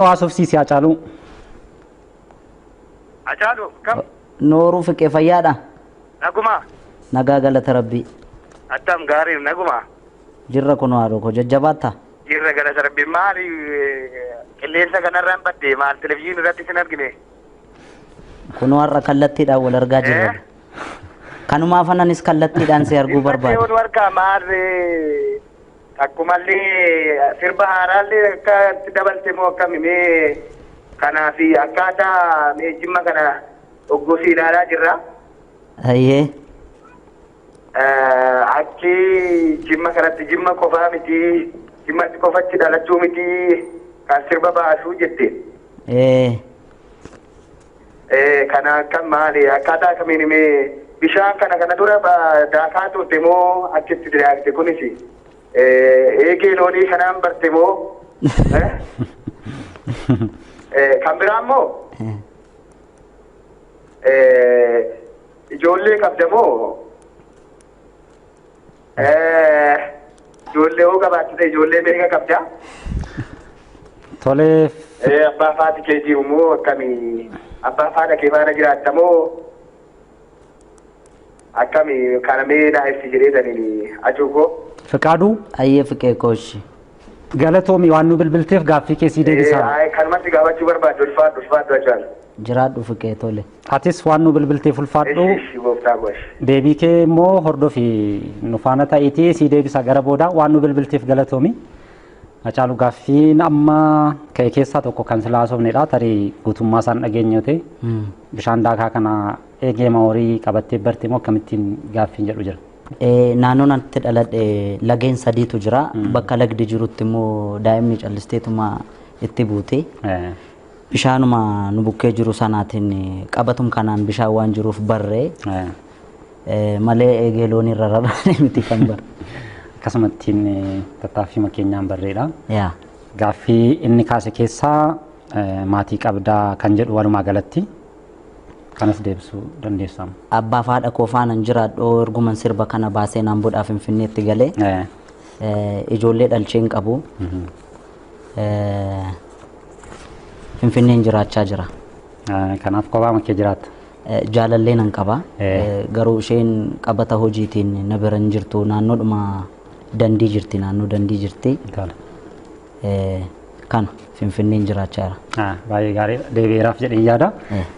Haasofsiisi Hacaaluu. Hacaaluu kam? Nooruu Fiqee, fayyaadha? Naguma. Nagaa, galata Rabbii. Attam gaarii, naguma. Jirra kun, haadho koo, jajjabaatta. Jirra, galata Rabbii. Maali, qilleensa kanarraan badde? Maal, televizyiinii irratti sin argine? Kunoo har'a kallattiidhaan wal argaa jirra. Kanumaaf ananis kallattiidhaan si arguu barbaada. Hin harkaa maal, akkumallee sirba haaraallee akka itti dabalte moo akkami? Mee kanaa fi akkaataa mee Jimma kana oggosii ilaalaa jirra. Hayyee. Akki Jimma kanatti Jimma qofaa miti, Jimmatti qofatti dhalachuu miti kan sirba baasuu jette. Kana akkam, maali, akkaataa akkamiin mee bishaan kana dura daakaa turte moo achitti daakte? Kunis eegee loonii kanaan barte moo? Kan biraa immoo ijoollee qabda moo? Ijoollee hoo qabaatte, ijoollee meeqa qabda? Tolee. Abbaa faati kee jiru moo akkami? Abbaa faadha kee faana jiraatta moo akkami? Kana mee naa ibsi jedheetaniin acuukoo. Fiqaaduu. Hayyee, Fiqee kooshi. Galatoomi, waan nu bilbilteef gaaffii keessii deebisaa. Kanumatti gaafachuu barbaaddu. Ulfaadhu, ulfaadhu, Hacaalu. Jiraadhu Fiqee, tole. Atis waan nu bilbilteef ulfaadhu. Ishi, gooftaa kooshi. Deebii kee immoo hordofi, nu faana ta'iitii sii deebisa gara booda. Waan nu bilbilteef galatoomi. Hacaalu, gaaffiin amma ka'e keessaa tokko kan silaa haasofnedha. Tarii guutummaa isaan dhageenye ta'e, bishaan daakaa kana eegee horii qabattee barte moo akkamittiin gaaffiin jedhu jira. Naannoo natti dhaladhe lageen sadiitu jira. Bakka lagdi jirutti immoo daa'imni callisteetuma itti buute. Bishaanuma nu bukkee jiru sanaatiin, qabatum kanaan bishaan waan jiruuf barree malee eegee loon irra rarraane miti kan bare. Akkasumattiin tattaaffii keenyaan barreedha. Yaa. Gaaffii inni kaase keessaa maatii qabdaa kan jedhu walumaa galatti kanas deebisuu dandeessaa. Abbaa fi haadha koo faana jiraadhu. Erguman sirba kana baasee naan bodhaa Finfinneetti galee ijoollee dhalchee hin qabu. Finfinneen jiraachaa jira. Kanaaf kophaa kee jiraatta. Jaalallee nan qaba. Garuu isheen qabata hojiitiin na bira hin jirtu. Naannoodhuma dandii jirti. Naannoo dandii jirti. Kana Finfinneen jiraachaa jira. Baay'ee gaariidha. Deebi'eeraaf jedheen yaada.